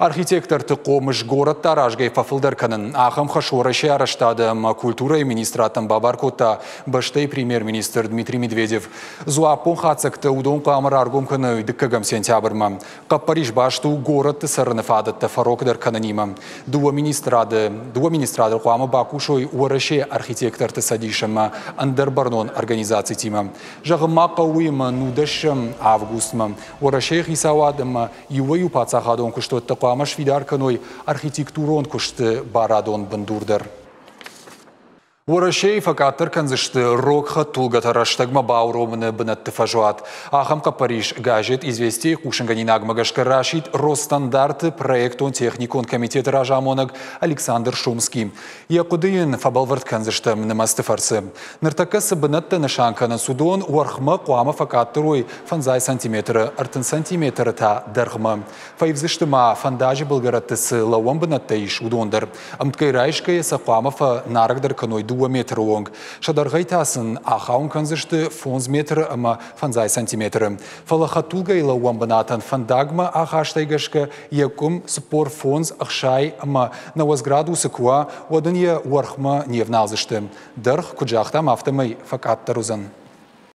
Архитекторты хъомыс горӕтты аразгӕ фӕфылдӕр кӕнын. Ахӕм хӕс Уӕрӕсейы арӕзтады ӕмӕ культурӕйы министрадтӕн бабар кодта бӕстӕйы премьер-министр Дмитрий Медведев. Дзуаппон хатдзӕгтӕ уыдон хъуамӕ раргом кӕной дыккӕгӕм сентябрмӕ. Хъӕппӕрис баст у горӕтты цӕрыны фадӕттӕ фӕрогдӕр кӕнынимӕ. Дыууӕ министрады хъуамӕ бакусой Уӕрӕсейы архитекторты цӕдис ӕмӕ ӕндӕр бӕрнон организацитимӕ. Зӕгъын ма хъӕуы, ӕмӕ 19 августмӕ Уӕрӕсейы хицауад ӕмӕ иуӕй-иу паддзахадон куыстуӕттӕ хъуамӕ сфидар кӕной архитектурон куысты барадон бындур дӕр. Уӕрӕсейы фӕкъаддӕр кӕндзысты рог хӕдтулгӕтӕ рӕстӕгмӕ бауромыны бынӕтты фӕзуат. Ахӕм хъӕппӕрис газет «Известия» хъусынгӕнинагмӕ гӕсгӕ расидт Росстандарты проектон-техникон комитеты разамонӕг Александр Шумский. Йӕ хъуыды йын фӕбӕлвырд кӕндзыстӕм нымӕцты фӕрцы. Ныртӕккӕ цы бынӕттӕ нысан кӕнынц, уыдон уӕрхмӕ хъуамӕ фӕкъаддӕр уой 50 сантиметры, 30 сантиметры та дӕргъмӕ. Фӕивдзысты ма, фӕндаджы былгӕрӕтты цы лӕууӕн бынӕттӕ ис, уыдон дӕр. Ӕмткӕй райсгӕйӕ сӕ хъуамӕ фӕнарӕгдӕр кӕной 2 метры онг. Сӕ дӕргъӕй та сын ахауын кӕндзысты 5 метры ӕмӕ 50 сантиметры. Фӕлӕ хӕдтулгӕйы лӕууӕн бынатӕн фӕндагмӕ ахастӕй гӕсгӕ йӕ къуым 45, 60 ӕмӕ 90 градусы куы уа, уӕд ын йӕ уӕрхмӕ не вналдзысты. Дӕргъ, куыд загътам, афтӕмӕй фӕкъаддӕр уыдзӕн.